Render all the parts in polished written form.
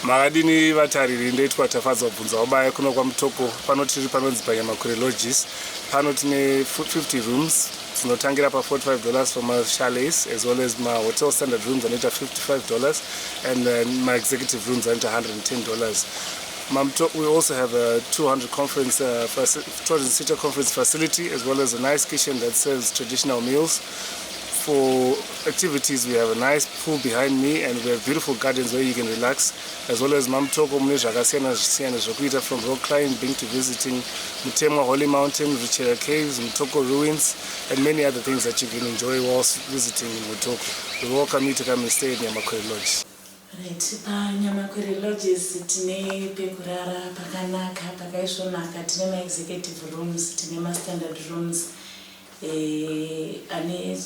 Makadini vatariri, ndoitwa Tafadzwa Bvunzawabaya kuno kwaMutoko. Pano tiri panonzi paNyamakore Lodges. Pano tine 50 rooms dzinotangira pa $45 for machalets, as well as mahotel standard rooms anoita $55 and maexecutive rooms anoita $110. We also have a 200 seater conference facility, as well as a nice kitchen that serves traditional meals. For activities, we have a nice pool behind me and we have beautiful gardens where you can relax, as well as maMutoko mune zvakasiyana siyana zvokuita, from rock climbing to visiting Mutemwa Holy Mountain, Ruchera Caves, Mutoko Ruins and many other things that you can enjoy whilst visiting Mutoko. We welcome you to come and stay at Nyamakore Lodge. Right, paNyamakore Lodges tine pekurara pakanaka, pakaisvonaka. Tine maexecutive rooms, tine mastandard rooms ane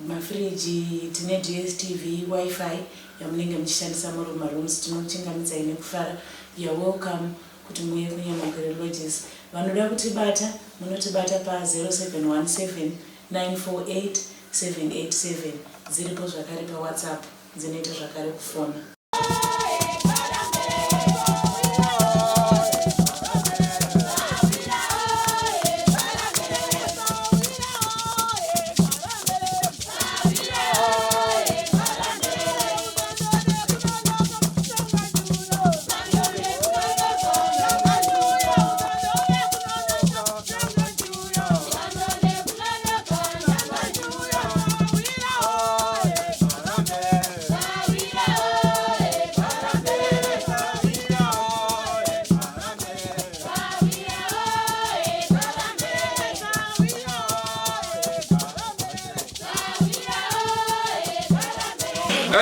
mafiriji, tine DStv, WiFi yamunenge muchishandisa muri mumarooms. Tinokuchingamidzai nekufara. You are welcome kuti muuye kuNyamakore Lodges. Vanoda kutibata, munotibata pa0717 948 787. Dziripo zvakare paWhatsApp, dzinoita zvakare kufona.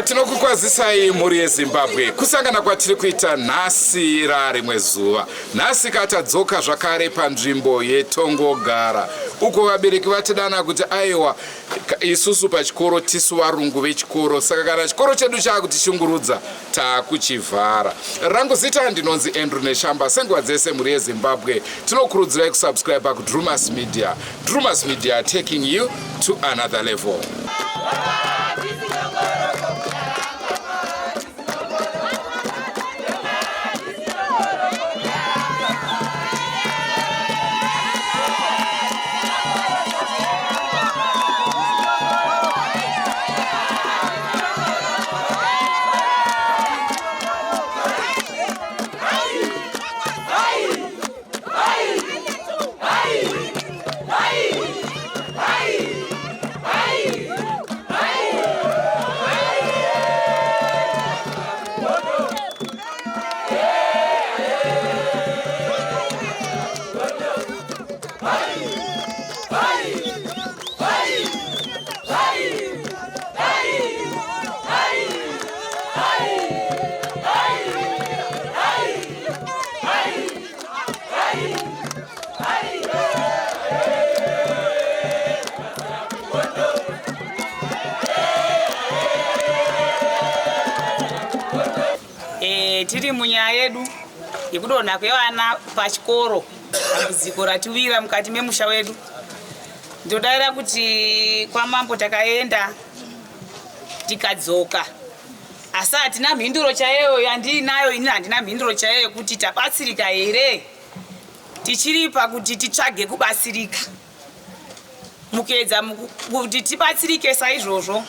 Tinokukwazisai mhuri yeZimbabwe. Kusangana kwatiri kuita nhasi rarimwe zuva. Nhasi katadzoka zvakare panzvimbo yeTongogara, uko vabereki vatidana kuti aiwa, isusu pachikoro tisu varungu vechikoro, saka kana chikoro chedu chaakutishungurudza, taakuchivhara. Rangu zita ndinonzi Andrew Neshamba. Senguva dzese, mhuri yeZimbabwe, tinokurudzirai kusubscribe kuDrumas Media. Drumas Media, taking you to another level. Tiri munyaya yedu yekudonha kwevana pachikoro, dambudziko ratiwira mukati memusha wedu. Ndodavira kuti kwamambo takaenda tikadzoka, asi hatina mhinduro chaiyo yandiinayo ini. Handina mhinduro chaiyo yekuti tabatsirika here. Tichiri pakuti titsvage kubatsirika, mukuedza kuti tibatsirike. Saizvozvo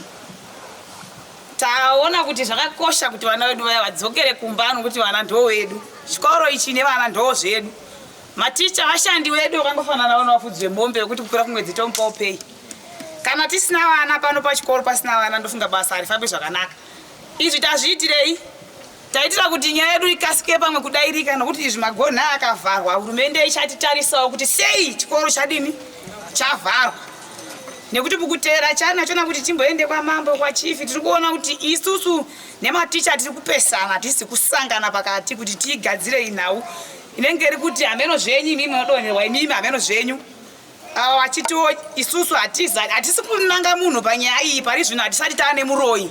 taona kuti zvakakosha kuti vana vedu vaya vadzokere kumba, nokuti vana ndo vedu, chikoro ichi nevana ndo zvedu. Maticha vashandi vedu, vakangofanana vana vafudzi vemombe vekuti kupera kumwedzi tomupawo pei. Kana tisina vana pano pachikoro, pasina vana, ndofunga basa harifambi zvakanaka. Izvi tazviitirei? Taitira kuti nyaya yedu ikasike pamwe kudairika, nokuti izvi magonha akavharwa, hurumende ichatitarisawo kuti sei chikoro chadini chavharwa. Nekuti mukuteera chanachona kuti timboende kwamambo, kwachief, tiri kuona kuti isusu nematicha tiri kupesana, hatisi kusangana pakati kuti tigadzire inhau inenge iri kuti hameno zvenyu imimi munodonherwa, imimi hameno zvenyu. Ava vachitiwo isusu hatisi kunanga munhu panyaya iyi. Pari zvino hatisati taane muroyi,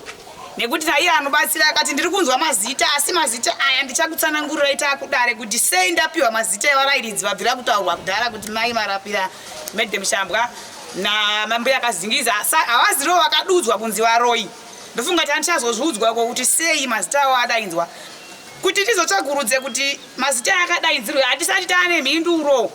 nekuti naiye anobatsira akati ndiri kunzwa mazita, asi mazita aya ndichakutsanangurirai taakudare kuti sei ndapiwa mazita evarayiridzi vabvira kutaurwa kudhara kuti Mai Marapira, Madam Shambwa naMambuya Kazingiza havazirivo vakadudzwa kunzi varoyi. Ndofunga kuti handichazozviudzwa ko kuti sei mazita avo adainzwa. Kuti tizotsvagurudze kuti mazita akadaidzirwe hatisati taane mhinduro.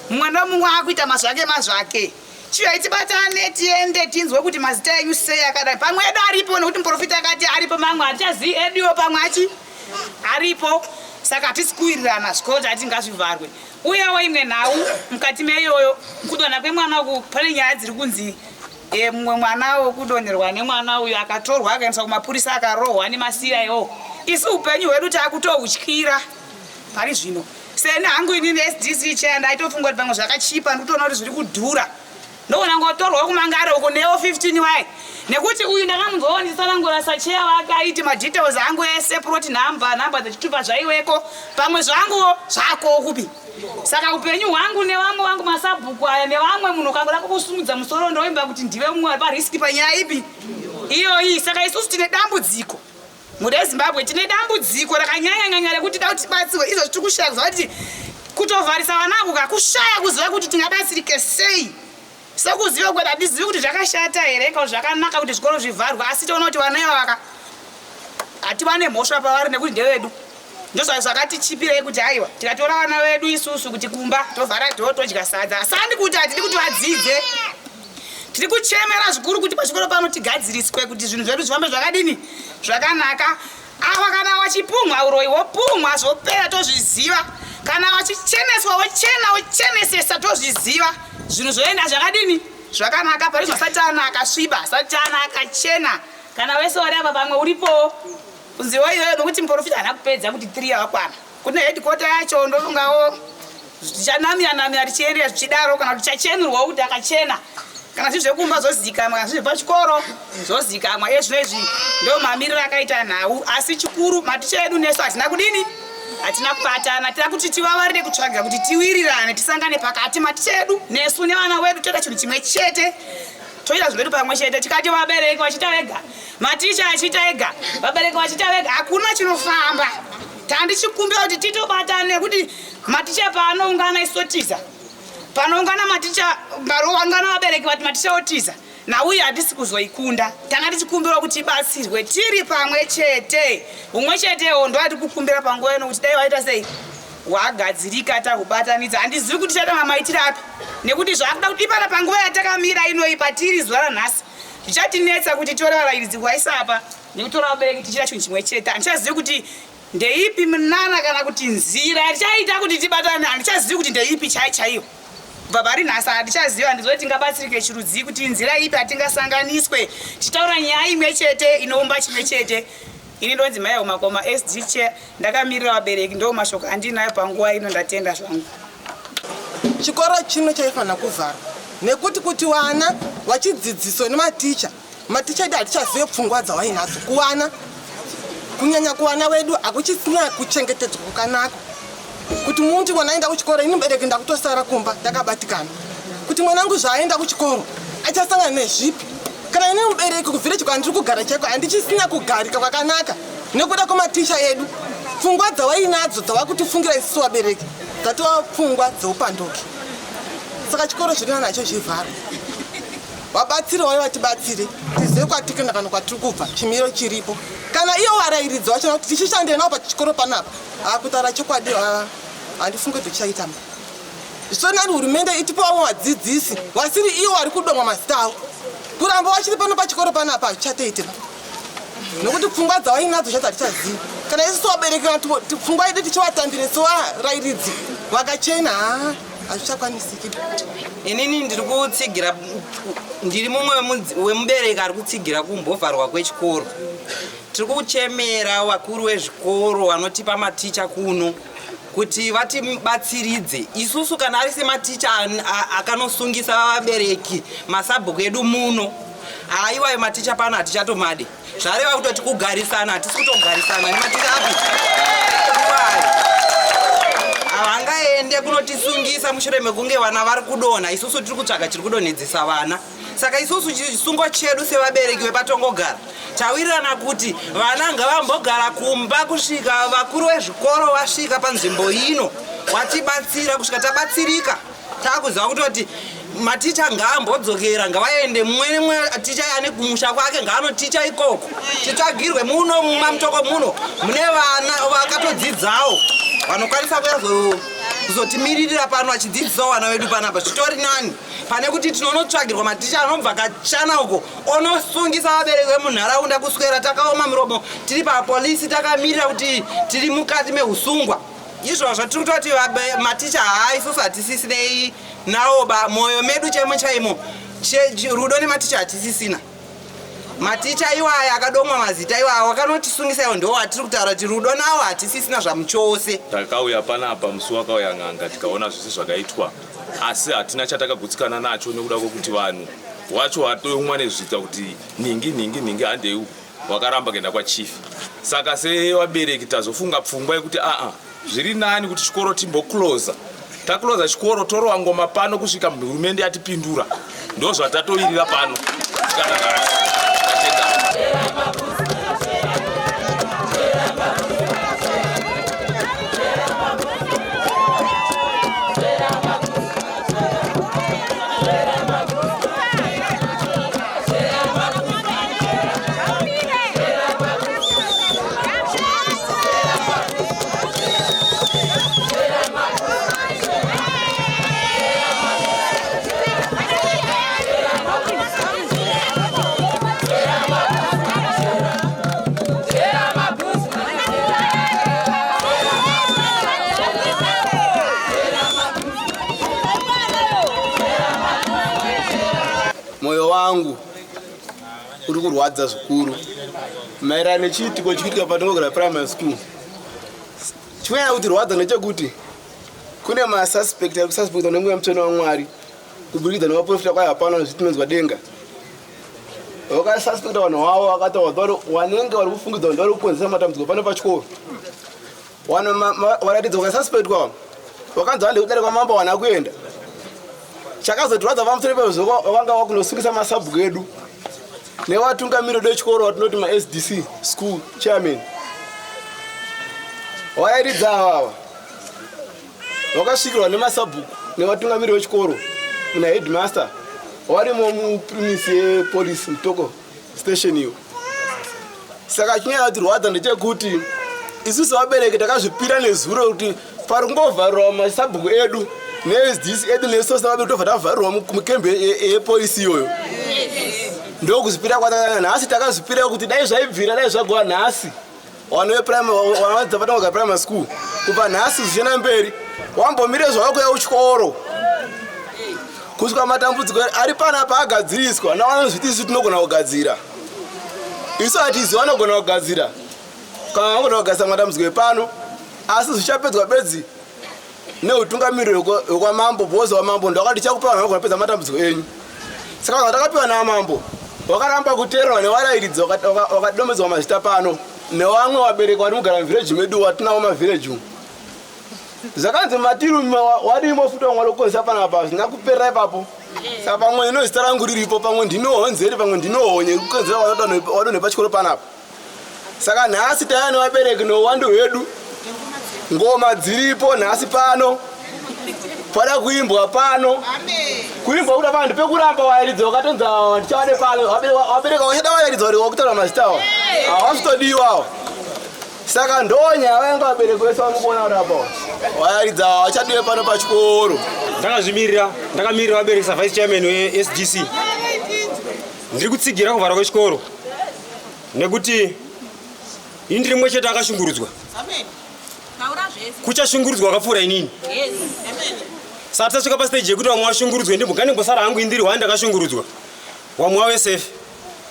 Mumwe nomumwe akuita mazvake mazvake. Chiuyai tibatane tiende tinzwe kuti mazita enyu sei akadai. Pamwe edu aripo nekuti muprofita akati aripo mamwe hatichazivi eduwo pamwe achi aripo. Saka hatisi kuwirirana zvikoro tati ngazvivharwe. Uyewo imwe nhau mukati meiyoyo kudonha kwemwana uku pane nyaya dziri kunzi e, mumwe mwana wekudonherwa nemwana uyu akatorwa akaendeswa kumapurisa akarohwa nemasira iwo. Isu upenyu hwedu takutohutyira pari zvino. Seni hangu inini SDC chair ndaitofunga kuti pamwe zvakachipa ndikutoona kuti zviri kudhura. Ndoona ngotorwa kumangare uko newo 15 wai. Nekuti uyu ndakamunzwawo nditsanangura sacheya wake aiti madetails angu ese plot number, number dzechitupa zvaiweko. Pamwe zvanguwo zvakowo kupi. Saka upenyu hwangu nevamwe vangu masabhuku aya nevamwe munhu ukangoda kukusumudza musoro ndoimba kuti ndiwe mumwe ari pariski panyaya ipi iyoyi. Saka isusu tine dambudziko. Mhuri yeZimbabwe tine dambudziko rakanyanya-nyanya rekuti da kuti tibatsirwe. Izvo tiri kushaya kuziva kuti kutovharisa vana avo kakushaya kuziva kuti tingabatsirike sei. Sekuziva kwedu hatizivi kuti zvakashata here kana zvakanaka kuti zvikoro zvivharwe, asi toona kuti vana ivava ka hativane mhosva pavari nekuti ndevedu. Ndozva zvakatichipirei kuti aiwa tikatora vana vedu isusu kuti kumba tovhara dhoo todya sadza. Sandi kuti hatidi kuti vadzidze. Tiri kuchemera zvikuru kuti pachikoro pano tigadziriswe kuti zvinhu zvedu zvifambe zvakadini zvakanaka. Ava kana wachipumhwa uroyi wopumhwa zvopera tozviziva. Kana wachicheneswa wochena wochenesesa tozviziva. Zvinhu zvoenda zvakadini zvakanaka. Pari zvino Satani akasviba, Satani akachena. Kana wese wari apa pamwe uripowo kunzi woiyoyo nokuti muprofita haana kupedza kuti 3 yakwana. Kune headquarter yacho ndofungawo zvichanamira namira tichiendera zvichidaro kana kuti tichachenurwawo kuti akachena kana zviri zvekumba zvozikamwa kana zviri zvepachikoro zvozikamwa iye zvino izvi ndo mamiriro akaita nhau asi chikuru maticha edu nesu hatina kudini hatina kubatana tira kuti tivavarire kutsvaga kuti tiwirirane tisangane pakati maticha edu nesu nevana wedu toita chinhu chimwe chete toita zvinhu zvedu pamwe chete tikati vabereki vachiita vega maticha achiita ega vabereki vachiita vega hakuna chinofamba Tandichikumbira kuti titobatana nekuti maticha paanoungana isu totiza. Panoungana maticha paroungana vabereki vati maticha otiza. Nauye hatisi kuzoikunda. Tanga tichikumbira kuti tibatsirwe tiri pamwe chete. Humwe chetewo ndo atiri kukumbira panguva ino kuti dai waita sei wagadzirika takubatanidza. Handizivi kuti tichaita mamaitiro api nekuti zvakuda kuti ipana panguva yatakamira inoyi patiri zuva ranhasi zvichatinetsa kuti tore varairidzi kuvaisa apa nekutora vabereki tichiita chinhu chimwe chete handichazivi kuti ndeipi munana kana kuti nzira yatichaita kuti tibatane handichazivi kuti ndeipi chai chaiyo kubva pari nhasi handichazivi handizivi kuti tingabatsirike chirudzii kuti nzira ipi hatingasanganiswe tichitaura nyaya imwe chete inoumba chimwe chete ini ndonzi mai umakoma sd chair ndakamirira vabereki ndo mashoko andinayo panguva ino ndatenda zvangu chikoro chino chaifanira kuvharwa nekuti kuti vana vachidzidziswa nematicha Maticha edu hatichazive pfungwa dzawainadzo kuwana kunyanya kuwana wedu hakuchisina kuchengetedzwa kwakanaka kuti muti mwana aenda kuchikoro ini mubereki ndakutosara kumba ndakabatikana kuti mwanangu zvaaenda kuchikoro achasangana nezvipi kana ini mubereki kuvhireji kwandiri kugara chaiko handichisina kugarika kwakanaka nekuda kwematicha edu pfungwa dzawainadzo dzawakutifungira isusu vabereki dzatova pfungwa dzeupanduki saka chikoro zviri nacho chivharwa Vabatsiri vauye vatibatsire tizive kwatiri kuenda kana kwatiri kubva, chimiro chiripo. Kana iyo varairidzi vacho kuti tichishande navo pachikoro panapa, akutaura chokwadi handifunge kuti tichaita mba. Zvitonani hurumende itipe vamwe vadzidzisi vasiri ivo vari kudomwa mazita avo. Kuramba vachiri pano pachikoro panapa hazvichatoiti ba. Nokuti pfungwa dzavainadzo chadzo hatichazivi. Kana isusu vabereki kana pfungwa yedu tichivatambire sevarairidzi vakachena haa hazvichakwanisiki. Inini ndiri kutsigira, ndiri mumwe wemubereki ari kutsigira kumbovharwa kwechikoro. Tiri kuchemera vakuru vezvikoro vanotipa maticha kuno kuti vatibatsiridze isusu kana ari sematicha akanosungisa vabereki masabhuku edu muno haiwayo maticha pano hatichatomade zvareva kutoti kugarisana hatisi kutogarisana nematicha api havangaende kunotisungisa mushure mekunge vana vari kudonha isusu tiri kutsvaga chiri kudonhedzesa vana saka isusu chisungo chedu sevabereki vepatongogara tawirirana kuti vana ngavambogara kumba kusvika vakuru vezvikoro vasvika panzvimbo ino watibatsira kusvika tabatsirika takuziva kutoti maticha ngaambodzokera ngavaende mumwe nemumwe ticha ane kumusha kwake ngaanoticha ikoko titsvagirwe muno mumamutoko muno mune vana vakatodzidza. Tichiunzawo vanokwanisa kuya kuzotimiririra pano vachidzidzisawo vana vedu panapa. Zvitori nani pane kuti tinonotsvagirwa maticha anobva kachana uko onosungisa vabereki vemunharaunda kuswera takaoma miromo tiri papolisi takamirira kuti tiri mukati meusungwa. Izvozvo tiri kutoti maticha haa isusu hatisisinei nawo ba mwoyo medu chaimo chaimo rudo nematicha hatisisina. Maticha iwaya akadomwa mazita iwaya wakanotisungisa iwo ndiwo watiri kutaura kuti rudo nawo hatisisina zvamuchose. Takauya panapa musi wakauya n'anga tikaona zvese zvakaitwa asi hatina chatakagutsikana nacho nekuda kwekuti vanhu wacho watomwa nezvita kuti nhingi nhingi nhingi handei wakaramba kuenda kwachief. Saka sevabereki tazofunga pfungwa yekuti aa zviri nani kuti chikoro timboclosa. Taclosa chikoro torova ngoma pano kusvika hurumende yatipindura. Ndozvatatoirira pano. Moyo wangu uri kurwadza zvikuru maererano nechiitiko chikuitika paTongogara Primary School. Chinyanya kuti rwadza ndechekuti kune masuspect ari kususpectwa nemweya mutsvene waMwari kuburikidza nemaprofita kwayo hapana zvitinonzwa denga. Vakasuspecta vanhu vavo vakataura kuti vanenge vari kufungidzwa kuti vari kukonzeresa matambudziko pano pachikoro. Vanhu varatidza vakasuspectwa vakanzi vande kudare kwamambo vana kuenda. Chakazotirwadza pamusoro pezvo vakanga vakunosungisa masabhuku edu nevatungamiri vedu vechikoro vatinoti maSDC school chairman. Varairidza avava vakasvikirwa nemasabhuku nevatungamiri vechikoro muna headmaster varimo mupremise yepolice Mutoko station iyo. Saka chinyaya kutirwadza ndechekuti isusu vabereki takazvipira nezuro kuti pari kungovharirwa masabhuku edu neSDC edu nesu sevabereki tobva tavharirwa mukembe yepolisi iyoyo. Ndokuzvipira kwatakanya nhasi. Takazvipira kuti dai zvaibvira, dai zvagova nhasi vana vadzidza paTongogara Primary School kubva nhasi zvichienda mberi wambomire zvavo kuya kuchikoro kusvika matambudziko ari panapa agadziriswa. Navanozviti isu tinogona kugadzira, isu hatizi vanogona kugadzira kana vanogona kugadzisa matambudziko epano, asi zvichapedzwa bedzi neutungamiriri hwekwamambo bhozi wamambo ndakati chakupa vanhu vanogona kupedza matambudziko enyu. Saka vanhu vatakapiwa namambo vakaramba kuteererwa nevarairidzi vakadomedzwa mazita pano nevamwe vabereki vari mugara muvhireji medu watinawo mavhireji umu. Zvakanzi matiri warimo futi vamwe vari kukonzesa panapa hazvina kuperera ipapo. Saka pamwe ino zita rangu riripo, pamwe ndinohonzeri, pamwe ndinohonye kukonzera wadonhe pachikoro panapa. Saka nhasi taiva nevabereki nouwandu hwedu, ngoma dziripo nhasi pano, pada kuimbwa pano, kuimbwa kuda vanhu pekuramba vairidzi vakatonza tichavade pano. Vabereki vakachada vairidzi vari vakutaura mazita avo havasitodiwawo. Saka ndonyaya vainge vabereki vese vamukuona kuti apa vairidzi ava vachadiwe pano pachikoro. Ndakazvimirira, ndakamirira vabereki savice chairman weSDC. Ndiri kutsigira kuvharwa kwechikoro nekuti ini ndiri mumwe chete akashungurudzwa, kuchashungurudzwa wakapfuura inini. Saka tasvika pastage yekuti vamwe vashungurudzwe, ndimbogandimbosara hangu indiri hwani ndakashungurudzwa, vamwe vave safe.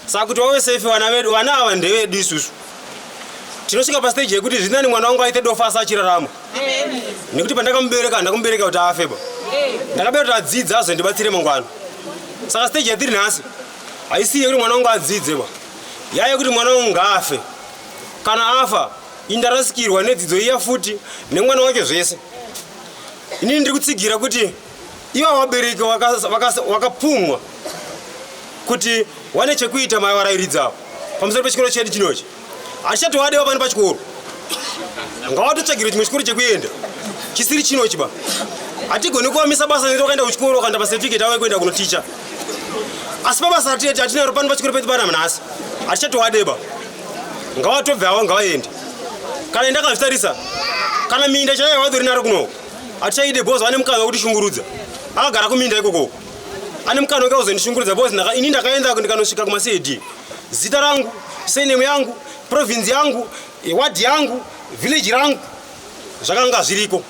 Saka kuti vave safe vana vedu, vana ava ndevedu isusu. Tinosvika pastage yekuti zvinani mwana wangu aite dofa asi achirarama, nekuti pandakamubereka handakamubereka kuti afe ba, ndakabereka kuti adzidze azondibatsire mangwana. Saka stage yatiri nhasi haisi yekuti mwana wangu adzidze ba, yaiye kuti mwana wangu ngaafe. Kana afa indarasikirwa nedzidzo iya futi nemwana wake zvese. Inini ndiri kutsigira kuti ivo vabereki wakapumwa kuti wane chekuita mavarairidzi avo pamusoro pechikoro chedu chinochi, hatichatovadewa pano pachikoro. Ngavatotsvagirwe chimwe chikoro chekuenda chisiri chinochi ba. Hatigoni kuvamisa basa nekuti wakaenda kuchikoro wakaenda pacertificate avo yekuenda kunoticha, asi pabasa hatinaro pano pachikoro pedu pana nhasi hatichatowadeba. Ngavatobve avo, ngavaende. Kana ndakazvitarisa Kana minda chaiyo vatori naro kunoko hatichaide because vane mukana wekutishungurudza. Akagara kuminda ikoko ane mukana weke kuzondishungurudza because ini ndakaenda ndikanosvika kumaCAD, zita rangu, surname yangu, province yangu, ward yangu, village rangu zvakanga zviriko.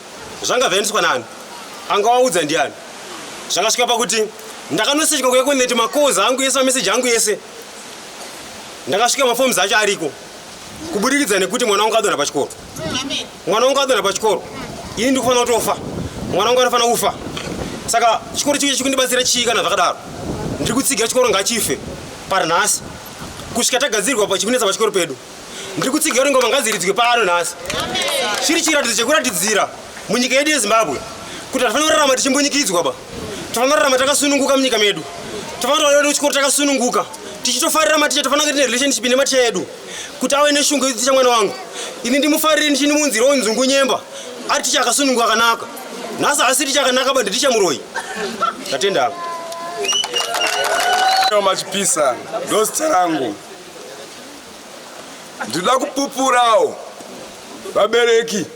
Zvanga zvaendeswa nani? Angawaudza ndiani? Zvakasvika pakuti ndakanosvika kuEconet, macalls angu ese, mameseji angu ese, ndakasvika maforms acho ariko, kuburikidza nekuti mwana wangu adonha pachikoro. Mwana wangu adonha pachikoro, ini ndikufanira kutofa, mwana wangu anofanira kufa. Saka chikoro chicho chikundibatsira chii kana zvakadaro? Ndiri kutsigira chikoro ngachife pari nhasi kusvika tagadzirwa pachikunetsa pachikoro pedu. Ndiri kutsigira kuti ngoma ngadziridzwe pano nhasi, chiri chiratidzo chekuratidzira munyika yedu yeZimbabwe kuti hatifanira kurarama tichimbunyikidzwa ba. Tofanira kurarama takasununguka munyika medu. Tofanira kuenda kuchikoro takasununguka, tichitofarira maticha. Tofanira kunge tine relationship nematicha edu kuti ave neshungu yekudzidzisa mwana wangu, ini ndimufarire, ndichinimunzirawo nzungu nyemba, ari ticha akasununguka akanaka. Nhasi haasi ticha akanaka ba, nditicha muroyi. Ndatenda. Machipisa ndozita rangu. Ndinoda kupupurawo, vabereki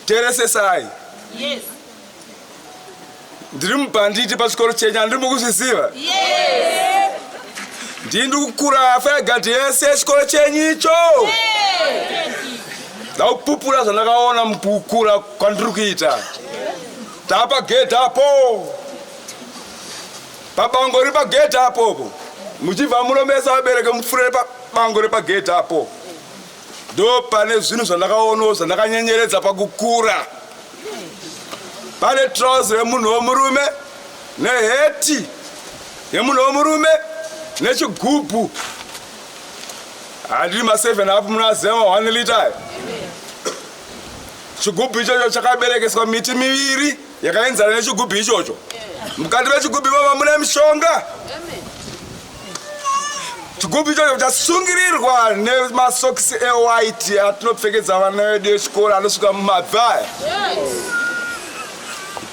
teresesai. Ndiri mubhanditi pachikoro chenyu, handiri mukuzviziva? Ndii ndikukura fireguard yese yechikoro chenyu icho. Ndakupupura zvandakaona mukukura kwandiri kuita. Taapagedhi apo, pabango riri pagedhi apopo, muchibva munomesa vabereki mupfurire pabango repagedhi apo, ndo pane zvinhu zvandakaonawo zvandakanyenyeredza pakukura. Pane trouser yemunhu wemurume neheti yemunhu wemurume nechigubhu, handiri ma7 Up, munaziva ma1 liter. Chigubhu ichocho chakaberekeswa miti miviri yakaenzana nechigubhu ichocho. Mukati mechigubhu imomo mune mishonga. Chigubhu ichocho chasungirirwa nemasokisi ewhite atinopfekedza vana vedu echikoro anosvika mumabvi aya.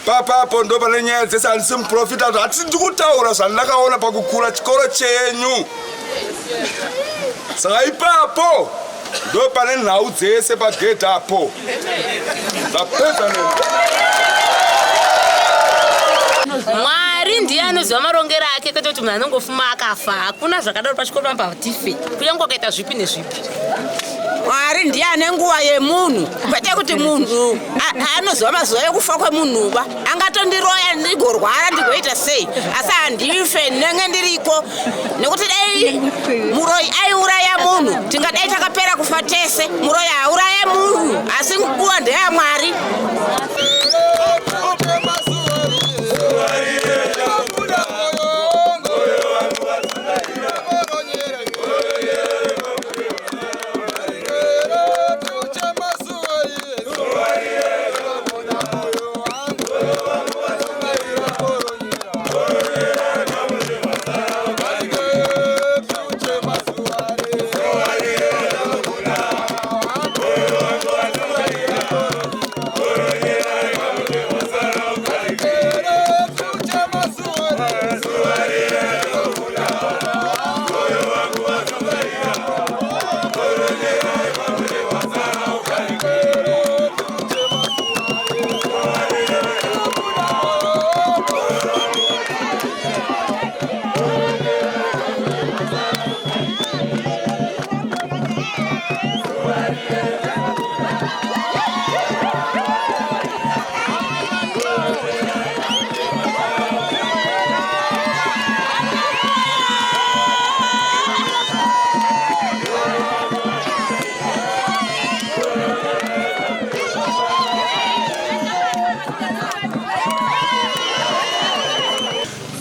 Papapo ndo pane nyaya dzese. Handisi muprofita, hatisi, ndikutaura zvandakaona pakukura chikoro chenyu. Saka ipapo ndo pane nhau dzese pagedhi apo. Ndapedza neni. Mwari ndiye anoziva marongero ake, kwete kuti munhu anongofuma akafa. Hakuna zvakadaro pachikoro pamba tife, kunyange wakaita zvipi nezvipi. Mwari ndiye ane nguva yemunhu, kwete kuti munhu anoziva mazuva ekufa kwemunhuba. Angatondiroya ndigorwara, ndigoita sei, asi handife, ndinenge ndiriko, nekuti dai muroyi aiuraya munhu tingadai takapera kufa tese. Muroyi hauraye munhu, asi nguva ndeyamwari.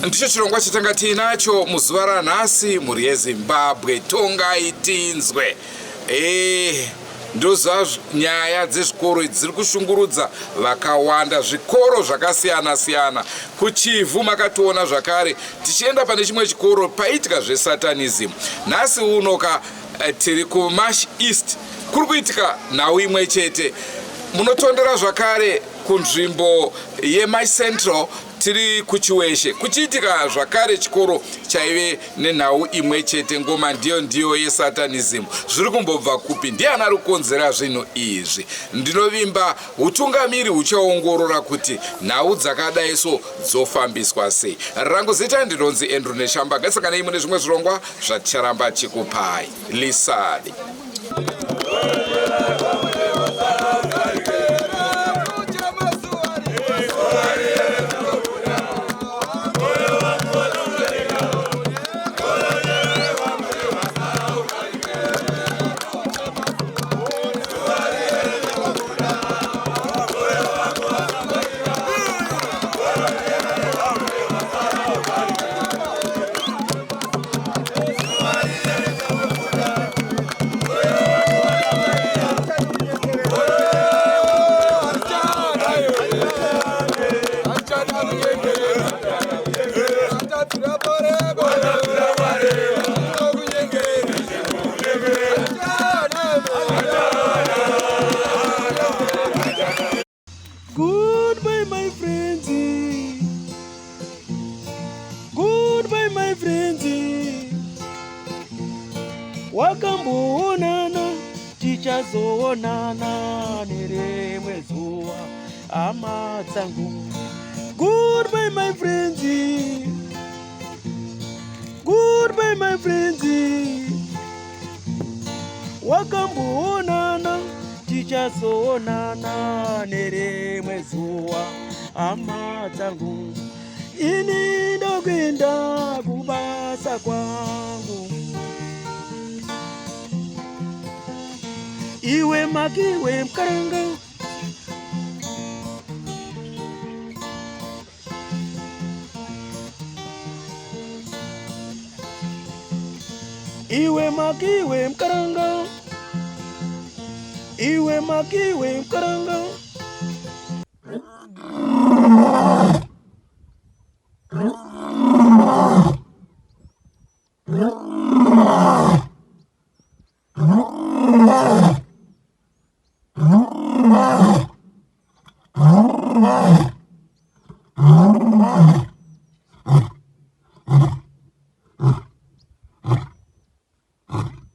Ndicho chirongwa chatanga tiinacho muzuva ranhasi. Mhuri yeZimbabwe, tongai tinzwe. Ndoziva nyaya dzezvikoro idzi dziri kushungurudza vakawanda, zvikoro zvakasiyana siyana. KuChivhu makationa zvakare tichienda pane chimwe chikoro paiitika zvesatanism. Nhasi uno ka tiri kuMash East, kuri kuitika nhau imwe chete. Munotondera zvakare. Kunzvimbo yeMy Central tiri kuChiweshe kuchiitika zvakare chikoro chaive nenhau imwe chete, ngoma ndiyo ndiyo yesatanism. Zviri kumbobva kupi? Ndiani ari kukonzera zvinhu izvi? Ndinovimba hutungamiri huchaongorora kuti nhau dzakadai so dzofambiswa sei. Rangu zita ndinonzi Andrew Neshamba. Ngatisanganei mune zvimwe zvirongwa zvaticharamba chikupai. Lisadi. Goodbye, my friends. Goodbye, my friends. Wakamboonana, tichazoonana nerimwe zuva, hama dzangu. Goodbye, my friends. Goodbye, my friends. Wakamboonana, tichazoonana nerimwe zuva, hama dzangu. Ini ndokuenda kubasa kwangu. Iwe makiwe mkaranga. Iwe makiwe mkaranga. Iwe makiwe mkaranga.